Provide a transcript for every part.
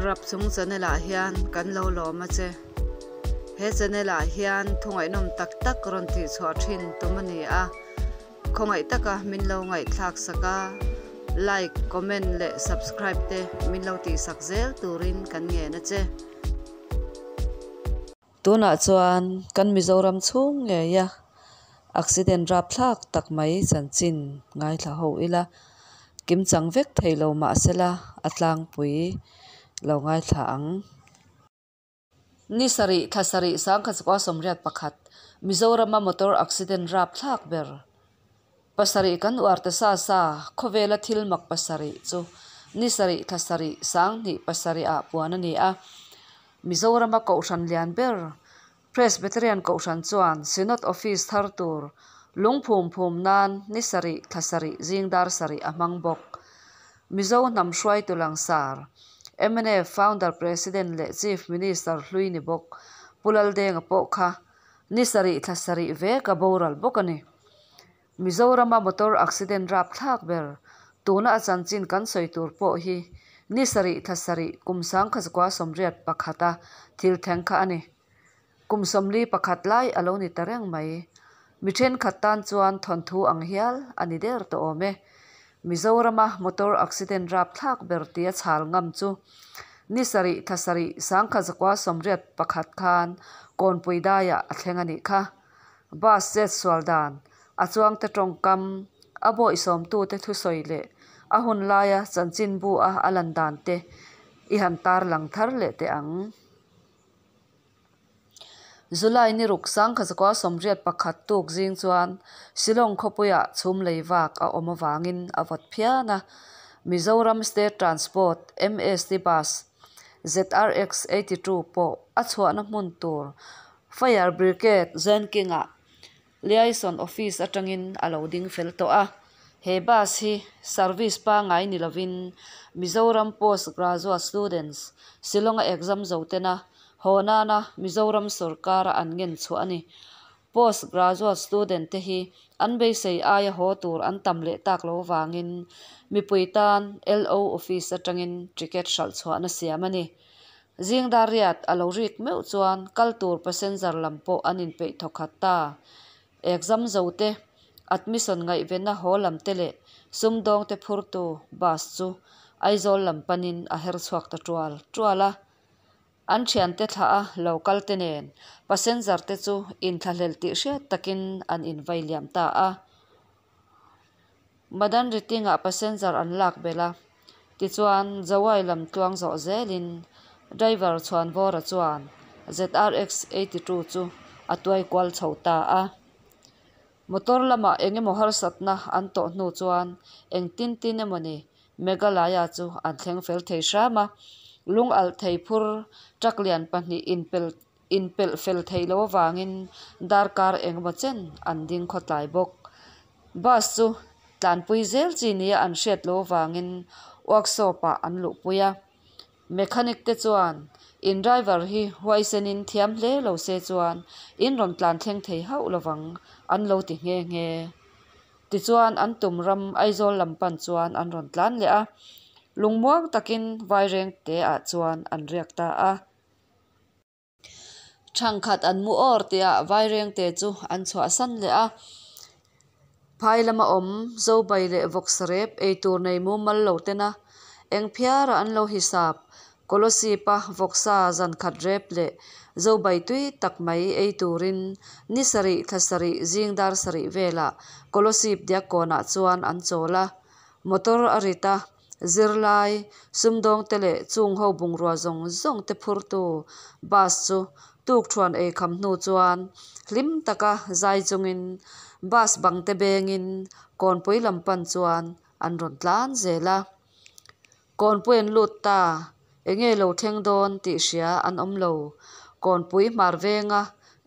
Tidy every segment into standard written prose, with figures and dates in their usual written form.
Rapchung channel ah hian kan lo lawm a che. He channel ah hian thu ngaihnawm tak tak rawn tih chhuah thin tum a ni a. Khawngaih taka min lo ngaihthlak sak a, like, comment leh subscribe te min lo tih sak zel turin kan ngen a che. Tunah chuan kan Mizoram chhung ngeia accident rapthlak tak mai chanchin ngaithla ho ila, kimchang vek thei lo mahsela a tlangpui lo ngaithla ang. Ni sarih thla sarih sangkhat 81 Mizorama motor accident rapthlak ber pasarih kan uar ta sa sa khawvela thil mak pasarih chu ni sarih thla sarih sanghnih pasarih ah puan a ni a. Mizorama kohhran lian ber Presbyterian kohhran chuan Synod Office thar tur lungphum phum nan ni sarih thla sarih zing dar sarih a hmang bawk. Mizo hnam hruaitu langsar, mnf Founder President leh Chief Minister hlui ni bawk Pu Laldenga pawh kha ni sarih thla sarih vek a boral bawk a ni. Mizorama motor accident rapthlak ber tuna a chanchin kan sawi tur pawh hi ni sarih thla sarih kum 1981 a thil thleng kha a ni. Kum 41 lai a lo ni ta reng mai. Mi thenkhat tan chuan thawnthu ang hial a ni der tawh awm e. Mizorama motor accident rapthlak ber tia chhal ngam chu ni sarih thla sarih 1981 khan Kawnpui daiah a thleng a nih kha. Bus chet sual dan, a chuangte tawngkam, a bawihsawmtute thusawi leh a hun laia chanchinbu a a lan dan te i han tarlang thar leh teh ang. July ni ruk 1981 tuk zing chuan Shillong khawpuiah chhum lei vak a awm avangin a vawt phian a. Mizoram State Transport, MST Bus, ZRX 82 pawh a chhuahna hmun tur Fire Brigade Zenking-ah Liaison Office atangin a lo ding fel tawh a. He bus hi service pangngai ni lovin Mizoram Post Graduate Students Shillong-a exam zo tena haw nana Mizoram sawrkara an ngen chhuah a ni. Post Graduate Student te hi an beisei aia haw tur an tam leh tak lo vangin mipui tan LO Office atangin ticket hralh chhuahna siam a ni. Zing dar riat a lo rik meuh chuan kal tur passenger lam pawh an inpeih thawkhat ta. Exam zo te, admission ngaihvenna haw lam te leh sumdawng te phurtu bus chu Aizawl lam panin a her chhuak ta tual tual a. An thiante thlah a lo kal te nen passenger te chu inthlahlel tih hriat takin an invai liam ta a. Madan Riting-ah passenger an lak belh a, tichuan Jawai lam tluang zawh zelin driver Chhuanvawra chuan ZRX 82 chu a tuai kual chho ta a. Motor lamah eng emaw harsatna an tawh hnu chuan engtin tin emawni Meghalaya chu an thleng fel thei hram a, lung alh thei phur truck lian pahnih inpel inpelh fel theih loh avangin darkar engemaw chen an ding khawtlai bawk. Bus chu tlanpui zel chi nia an hriat loh avangin workshop ah an luhpui a. Mechanic te chuan in driver hi huaisenin thiam hle lo se chuan in rawn tlan thleng thei hauh lovang an lo ti nghe nghe. Tichuan an tum ram Aizawl lam pan chuan an rawn tlan leh a, lungmuang takin Vairengte ah chuan an riak ta a. Thangkhat an mu awr tihah Vairengte chu an chhuahsan leh a. Phai lama awm Zobai leh Vawksarep eitur nei mumal lo tena eng phiara an lo hisap Kolosip-a vawksa zankhat rep leh Zobai tui tak mai ei turin ni sarih thla sarih zing dar sarih velah Kolosip diakkawnah chuan an chawl a. Motor a rit a. Zirlai, sumdawngte leh chung ho bungrua zawng zawng te phurtu bus chu tukthuan ei kham hnu chuan hlim taka zai chungin bus bang te bengin kawnpui lam pan chuan an rawn tlan zel a. Kawnpui an lut ta, enge lo thleng dawn tih hria an awm lo. Kawnpui hmar venga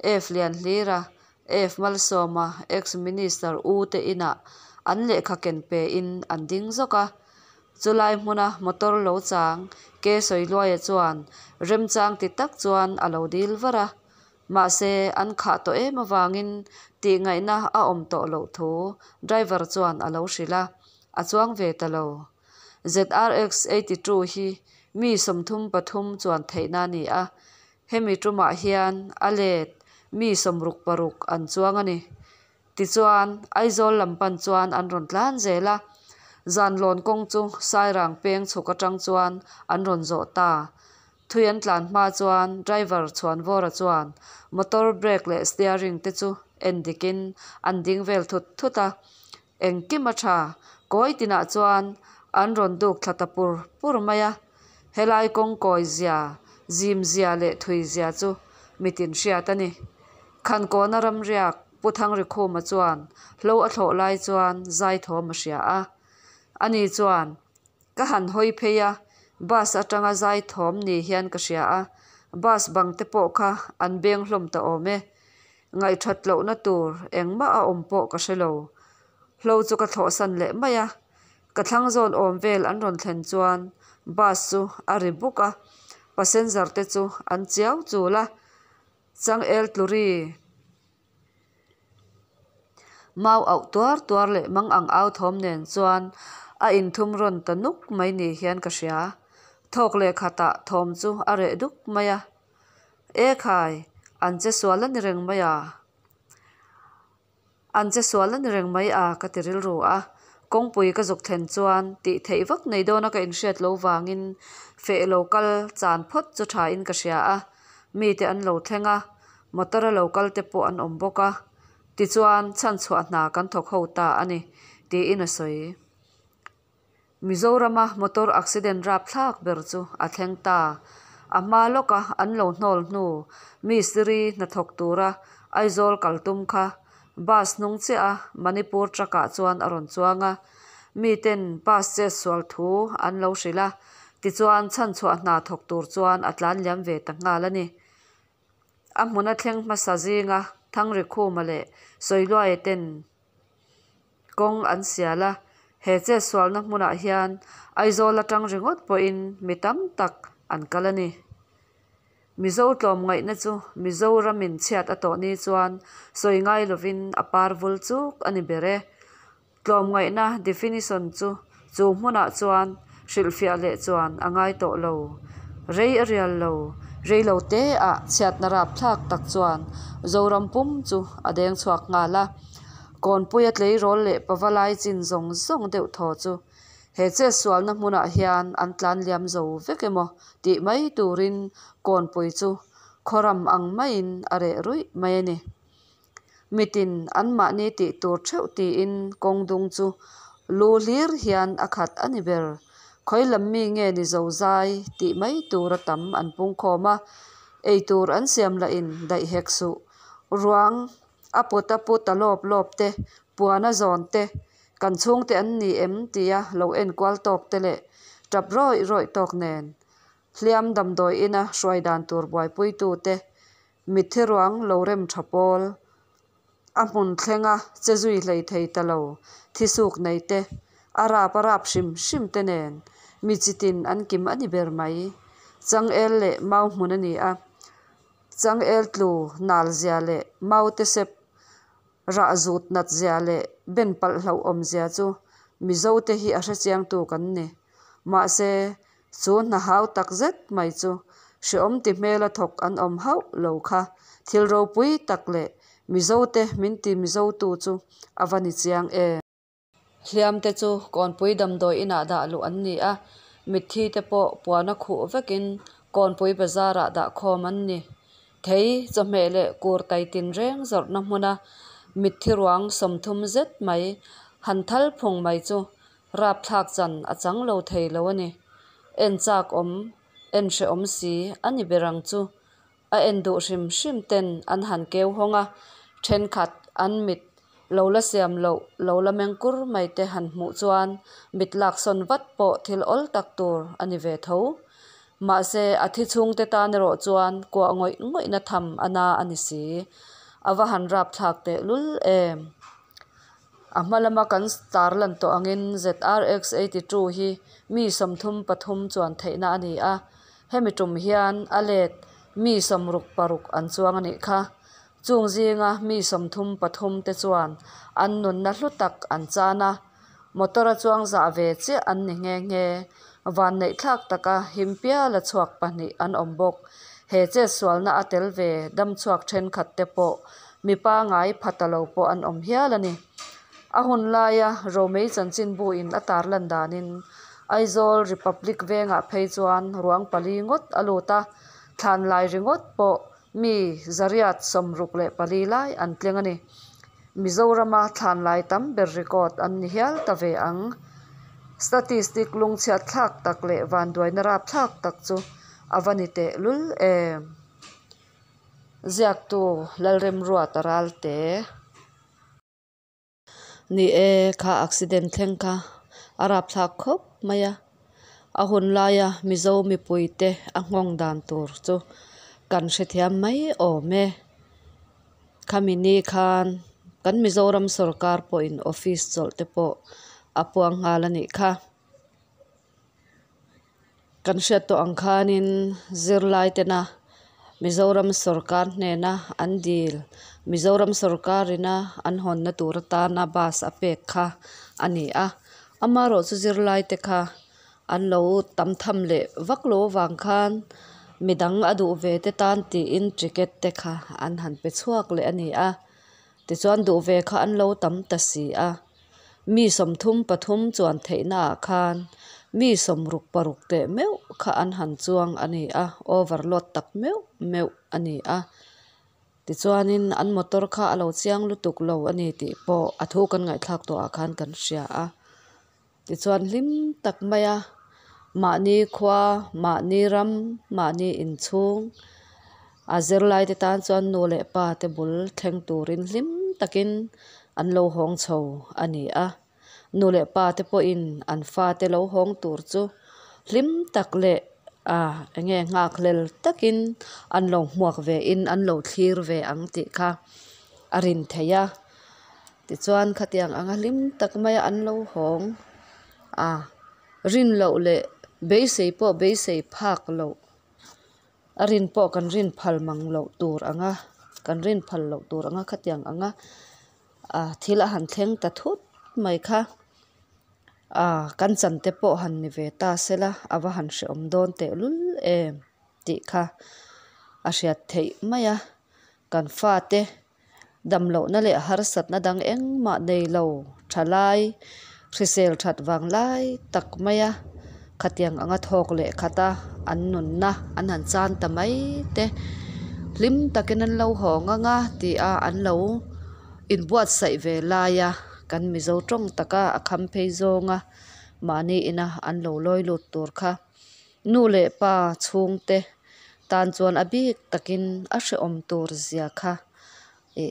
F lian hlira F Malsawma ex Minister u te inah an lehkha ken pe in an ding zawk a. Chulai hmuna motor lo chang ke Sawiluaia chuan remchang ti tak chuan a lo dil var a. Mahse an khah tawh em avangin tih ngaihna a awm tawh loh thu driver chuan a lo hrilh a, a chuang ve ta lo. ZRX 82 hi Mi 33 chuan theihna a ni a, hemi tumah hian a let mi 66 an chuang a ni. Tichuan, Aizawl lam pan chuan an rawn tlan zel a, Zanlawn kawng chu Sairang peng chhuk atang chuan an rawn zawh ta. Thui an tlan hma chuan driver Chhuanvawra chuan motor brake leh steering te chu en dikin an ding vel thut thut a, engkim a tha. Kawi tinah chuan an rawn duk thla ta pur pur mai a, helai kawng kawi zia, zim zia leh thui zia chu mitin hriat a ni. Khankawna ramriak Pu Thangrikhuma chuan hlo a thlawh lai chuan zaithawm a hria a, ani chuan, Ka han hawi phei a, bus atanga zai thawm ni hian ka hria a, bus bang te pawh kha an beng hlawm ta awm e. Ngaihthat lohna tur engmah a awm pawh ka hre lo. Hlo chu ka thlawhsan leh mai a, ka thlang zawn awm vel an rawn thlen chuan bus chu a ri buk a, passenger te chu an chiau chul a, changel tluri. Mau auh tuar tuar leh mang ang au thawm nen chuan a inthum rawn ta nuk mai ni hian ka hria. Thawk leh khatah thawm chu a reh duk mai a. E khai, an che sual a ni reng mai a. An che sual a ni reng mai a ka ti rilru a. Kawngpui ka zuk thlen chuan tih theih vak nei dawna ka inhriat lo vangin feh lo kal chan phawt chu thain ka hria a. Mite an lo thleng a, motor a lo kal te pawh an awm bawk a, tichuan chhanchhuah hna kan thawk ho ta a ni, tiin a sawi. Mizorama motor accident rapthlak ber chu a thleng ta. A hma lawka an lo hnawl hnu mistiri hnathawk tura Aizawl kal tum kha bus hnung chiah a Manipur truck ah chuan a rawn chuang a, miten bus chetsual thu an lo hrilh a, tichuan chhanchhuah hna thawk tur chuan a tlan liam ve ta nghal a ni. A hmuna thleng hmasa zinga Thangrikhuma leh Sawiluaia ten kawng an sial a, he chetsualna hmunah hian Aizawl atang ringawt pawhin mi tam tak an kal a ni. Mizo tlawmngaihna chu Mizoramin chhiat a tawh ni chuan sawi ngai lovin a par vul chuk a ni ber e. Tlawmngaihna definition chu chu hmunah chuan hrilhfiah leh chuan a ngai tawh lo. Rei a rial lo. Rei lo te ah chhiatna rapthlak tak chuan Zoram pum chu a deng chhuak nghal a. Kawnpuia tleirawl leh pavalai chin zawng zawng deuh thaw chu he chetsualna hmunah hian an tlan liam zo vek emaw tih mai turin kawnpui chu khawram ang maiin a reh ruih mai a ni. Mitin anmahni tih tur theuh tiin kawng dung chu lu hlir hian a khat a ni ber. Khawi lam mi nge ni zo zai tih mai tura tam an pungkhawm a, eitur an siam lahin daih hek suh. Ruang a put a put a lawp lawp te, puan a zawn te, kan chhungte an ni em tia lo enkual tawk te leh tap rawih rawih tawk nen hliam damdawi ina hruai dan tur buaipuitu te Mitthi ruang lo rem tha pawl, a hmun thlenga che zui hlei thei ta lo, thisuk nei te, a rap a rap hrim hrim te nen mi chitin an kim a ni ber mai. Changel leh mau hmun a ni a, changel tlu nal zia leh mau te sep rah zut nat zia leh ben palh hlauh awm zia chu Mizo te hi a hrechiangtu kan ni. Mahse, Chu hna hau tak zet mai chu hreawm ti hmela thawk an awm hauh lo kha thil ropui tak leh Mizote min ti Mizotu chu a va ni chiang em. Hliamte chu Kawnpui damdawi inah dah luh an ni a, mitthi te pawh puana khuh vekin Kawnpui bazar ah dah khawm an ni. Thei, chawhmeh leh kur tai tinreng zawrhna hmuna mitthi ruang 30 zet mai han thal phung mai chu Rapthlak chan a chang lo thei lo a ni. En chak awm, en hrehawm si a ni ber ang chu. A en duh hrim hrim ten an han keu hawng a, thenkhat an mit lo la siam loh lo la meng kur mai te han hmuh chuan mit laksawn vat pawh thil awl tak tur a ni ve tho. Mahse, a thi chhungte tan erawh chuan kuah ngawih ngawihna tham a na a ni si. A va han rapthlak tehlul em! A hma lama kan tar lan tawh angin ZRX 82 hi mi 33 chuan theihna a ni a, hemi tum hian a let mi 66 an chuang a nih kha. Chung zinga mi 33 te chuan an nunna hlu tak an chan a, motor a chuang zah ve chiah an ni nghe nghe. Vanneihthlak taka him piala chhuak pahnih an awm bawk. He chetsualna a tel ve damchhuak thenkhat te pawh mi pangai pha ta lo pawh an awm hial a ni. A hun laia Romei chanchinbu in a tarlan danin Aizawl Republic vengah phei chuan ruang pali ngawt a lut a, thlan lai ringawt pawh mi 864 lai an tling a ni. Mizorama thlan lai tam ber record an ni hial ta ve ang. Statistic lungchhiat thlak tak leh vanduaina rapthlak tak chu a va ni teh lul em. Ziaktu Lalremruata Ralte. Ni e, kha accident thleng kha a rapthlak khawp mai a. A hun laia Mizo mipuite a nghawng dan tur chu kan hrethiam mai awm e. Khami ni khan kan Mizoram sorkar pawhin office chawlh te pawh a puang nghal a nih kha. Kan hriat tawh ang khanin zirlai tena Mizoram sorkar hnena an dil, Mizoram sorkarina an hawnna tur atana bus a pek kha a ni a. Amaherawhchu zirlai te kha an lo tam tham leh vak lo avang khan midang a duh ve te tan tiin ticket te kha an han pe chhuak leh a ni a. Tichuan duh ve kha an lo tam ta si a. Mi 33 chuan theihnaah khan mi 66 teh meuh kha an han chuang a ni a, overload tak meuh meuh a ni a. Tichuanin an motor kha a lo chiang lutuk lo a ni tih pawh a thu kan ngaihthlak tawhah khan kan hria a. Tichuan hlim tak maia mahni khua, mahni ram, mahni inchhung a zirlaite tan chuan nu leh pa te bul thleng turin hlim takin an lo hawng chho a ni a. Nu leh pa te pawhin an fate lo hawng tur chu hlim tak leh enge nghakhlel takin an lo hmuak ve in an lo thlir ve ang tih kha a rin theih a. Tichuan khatiang anga hlim tak maia an lo hawng a, rin loh leh beisei pawh beisei phak loh, a rin pawh kan rin phal mang loh tur anga, kan rin phal loh tur anga khatiang anga thil a han thleng ta thut mai kha. Kan chan te pawh han ni ve ta sela a va han hrehawm dawn tehlul em tih kha a hriat theih mai a. Kan fate damlohna leh harsatna dang engmah nei lo thalai hrisel that vang lai tak maia khatiang anga thawk leh khata an nunna an han chan ta mai te hlim takin an lo hawng anga tih a an lo inbuatsaih ve laia kan Mizo tawng taka a kham phei zawnga mahni ina an lo lawi lut tur kha nu leh pa chhungte tan chuan a bik takin a hrehawm tur zia kha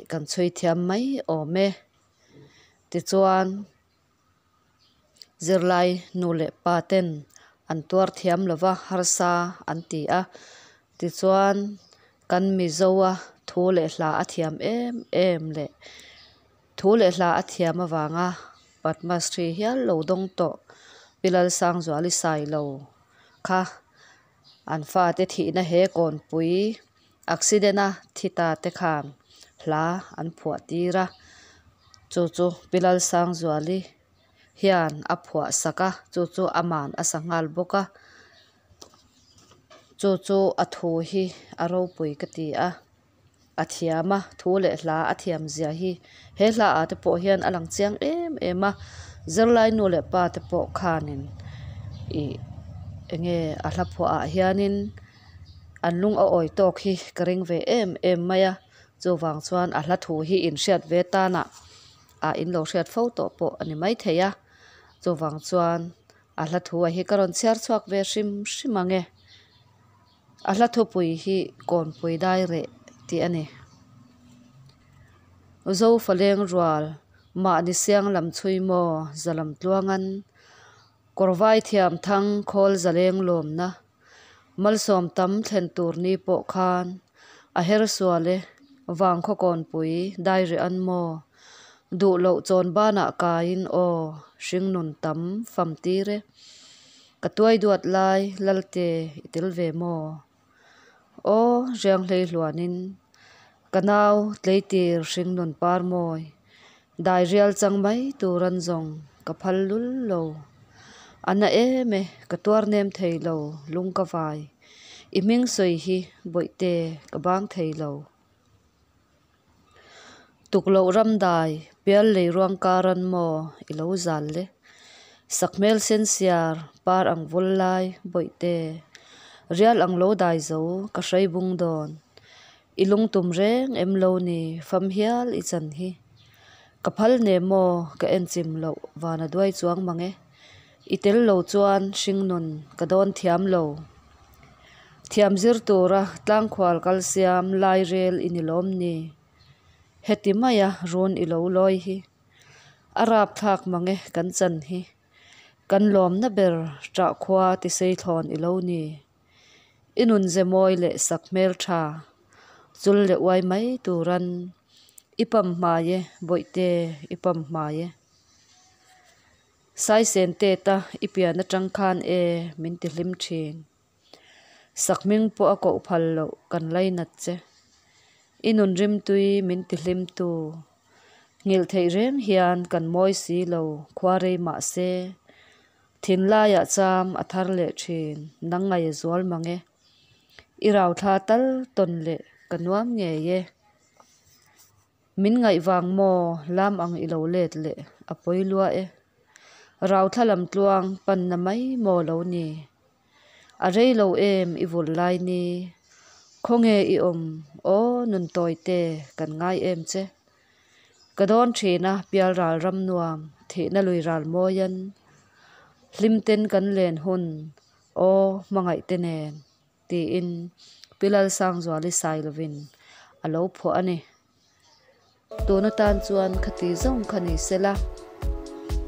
kan chhui thiam mai awm e. Tichuan zirlai nu leh pa ten an tuar thiam lova harsa an ti a. Tichuan kan Mizoa thu leh hla a thiam em em leh thu leh hla a thiam avanga Padma Shri hial lo dawng tawh Pi Lalsangzuali Sailo kha an fate thihna he kawnpui accident a thi ta te khan hla an phuah tir a. Chu chu Pi Lalsangzuali hian a phuah sak a, chu chu aman a sa nghal bawk a. Chu chu a thu hi a ropui ka ti a, a thiam a, thu leh hla a thiam zia hi he hla ah te pawh hian a lang chiang em em a. Zirlai nu leh pa te pawh khanin ih enge a hla phuah ah hianin an lung a awi tawk hi ka ring ve em em mai a. Chuvang chuan a hla thu hi inhriat ve tanah ah in lo hriat fo tawh pawh a ni maithei a. Chuvang chuan a hla thu ah hi ka rawn chhiar chhuak ve hrim hrim ang e. A hla thupui hi Kawnpui dai reh tih a ni. Zofaleng rual mahni siang lam chhui maw zalam tluangan kawrvai thiam thang khawl zaleng lawmna malsawm tam thlen tur ni pawh khan a her sual e vangkhaw kawnpui dai reh an maw duh loh chawn banah kaiin aw hringnun tam fam tir e ka tuai duat lai Lalte i tel ve maw aw rianghlei hluanin ka nau tleitir hringnun par mawi dai rial chang mai tur an zawng ka phal lul lo. A na em e, ka tuar nem thei lo, lung ka vai. I hming sawi hi Bawihte ka bang thei lo. Tukloh ram dai, pial lei ruang karan maw i lo zal le. Sakhmel sen siar, par ang vul lai, Bawihte. Rial ang lo dai zo, ka hrei bung dawn. I lungtum reng em lo ni, fam hial i chan hi. Ka phal ne maw, ka en chim loh van a duai chuang mang e. I tel lo chuan hringnun ka dawn thiam lo. Thiam zir tura tlangkhual kal siam lai rel i ni lawm ni? Heti maia run i lo lawi hi. A rapthlak mang e kan chan hi. Kan lawmna ber ṭah khua tisei thlawn i lo ni. I nun ze mawi leh sak hmel tha chul leh uai mai turan i pam hmai e Bawihte i pam hmai e. Saisen teta i pian atang khan e min ti hlim thin. Sakhming pawh a koh phal loh kan lainat che. I nun rimtui min ti hlim tu. Nghilh theih reng hian kan mawi si lo khua rei mah se. Thinlaiah cham a thar leh thin nang ngaih a zual mang e. I rauthla tal tawn leh ka nuam ngei e. Min ngaih vang maw lam ang i lo let leh a pawi lua e. Rauthla lam tluang panna mai maw lo ni. A rei lo em i vul lai ni. Khawnge i awm aw nun tawi te kan ngai em che. Ka dawn thin a pialral ram nuam thihna lui ral mawian hlim ten kan len hun aw hmangaih te nen tiin Pi Lalsangzuali Sailovin a lo phuah a ni. Tun atan chuan khati zawng kha ni sela,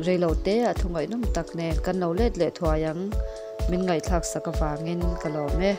reilo te a thungaih nawm tak nen kan lo let leh thuai ang, min ngaihthlak sak avangin ka lawm e.